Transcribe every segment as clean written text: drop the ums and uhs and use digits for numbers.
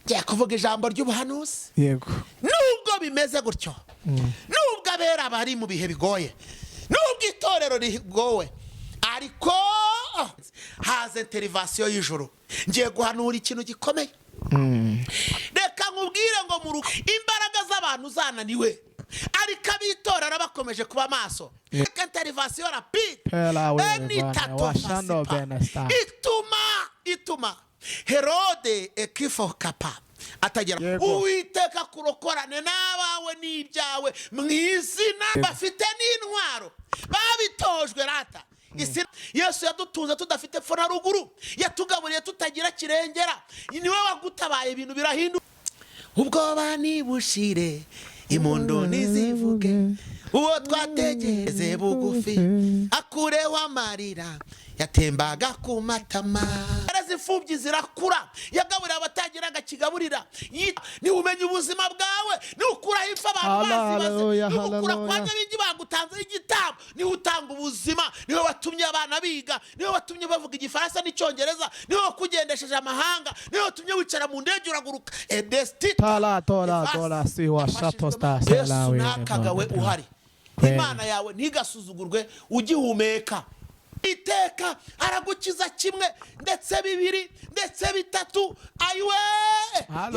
Ngiye kuvuga ijambo ry'ubuhanuzi. Nubwo bimeze gutyo, nubwo abera bari mu bihe bigoye, nubwo itorero rigowe, ariko haza intervention y'ijuru. Ngiye guhanura ikintu gikomeye. Reka nkubwire ngo mu rugo imbaraga z'abantu zananiwe, ariko abitorera bakomeje kuba maso. Reka intervention rapide Pela we enitato bana, washando fasipa. benesta. Ituma Herode ekifo kapa atagera. Uwiteka kurokorane n'abawe n'ibyawe mu izina. Bafite n'intwaro, babitojwe rata. Isi Yesu yadutunze tudafite epfo na ruguru, yatugaburiye tutagira kirengera, niwe wagutabaye ibintu birahinduka. Ubwoba nibushire, impundu nizivuge, uwo twategereze bugufi akureho amarira yatembaga ku matama. Imfubyi zirakura, yagaburira abatagiraga kigaburira. Niba umenya ubuzima bwawe, niba ukuraho impfa abantu bazibaze, Hallelujah, niba ukura kwa hallelujah. nyabingi bagutanzeho igitambo, niwe utanga ubuzima, niwe watumye abana biga, niwe watumye bavuga Igifaransa n'Icyongereza, niwe wakugendesheje amahanga, niwe watumye wicara mu ndege uraguruka edesiti. Tala tola tola si wa shato sta Yesu sela we. ntakagawe uhari. Imana yawe ntigasuzugurwe ugihumeka. Iteka aragukiza kimwe, ndetse bibiri, ndetse bitatu. Ayiwe,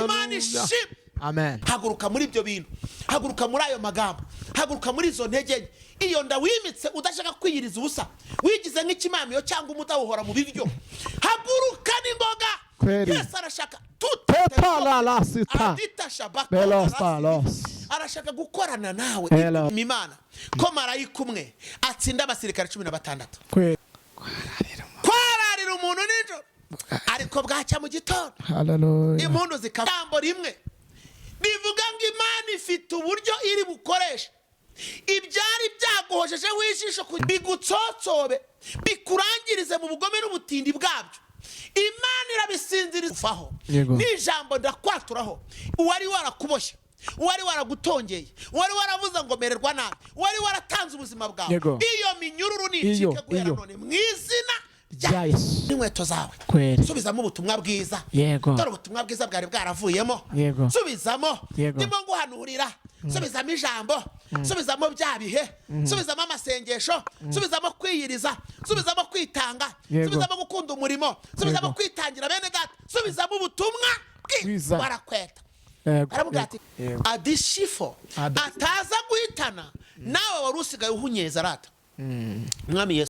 Imana ishimwe. Amen. Haguruka muri ibyo bintu, haguruka muri ayo magambo, haguruka muri izo ntege nke. Iyo nda wimitse udashaka kwiyiriza ubusa, wigize nk'ikimamiyo cyangwa umudawuhora mu biryo, haguruka n'imboga. Yesu arashaka Pepa la la sita. Adita shabaka. Belosta los. Arashaka gukorana nawe. Hello. Imana ko marayika umwe atsinda abasirikare 16. Kwararira umuntu nijoro, ariko bwacya mu gitondo impundu zikaba. Ijambo rimwe rivuga ngo Imana ifite uburyo iri bukoresha ibyari byaguhojejeho ijisho bigutsotsobe, bikurangirize mu bugome n'ubutindi bwabyo. Imana irabisinziriza ufaho. N'ijambo ndakwatura uwari warakuboshye, uwari waragutongeye, uwari waravuze ngo mererwa nabi, uwari waratanze ubuzima bwawe, iyo minyururu nicike guhera none mu izina rya Yesu. N'inkweto zawe. Subizamo ubutumwa bwiza. Dore ubutumwa bwiza bwari bwaravuyemo. Subizamo. Ndimo nguhanurira, subizamo ijambo, subizamo bya bihe, subizamo amasengesho, subizamo kwiyiriza, subizamo kwitanga, subizamo gukunda umurimo, subizamo kwitangira bene data, subizamo ubutumwa Bwiza. bwiza. Barakweta, aramubwira ati adishifo ataza guhitana nawe wari usigaye uhunyeza rata. Mwami Yesu.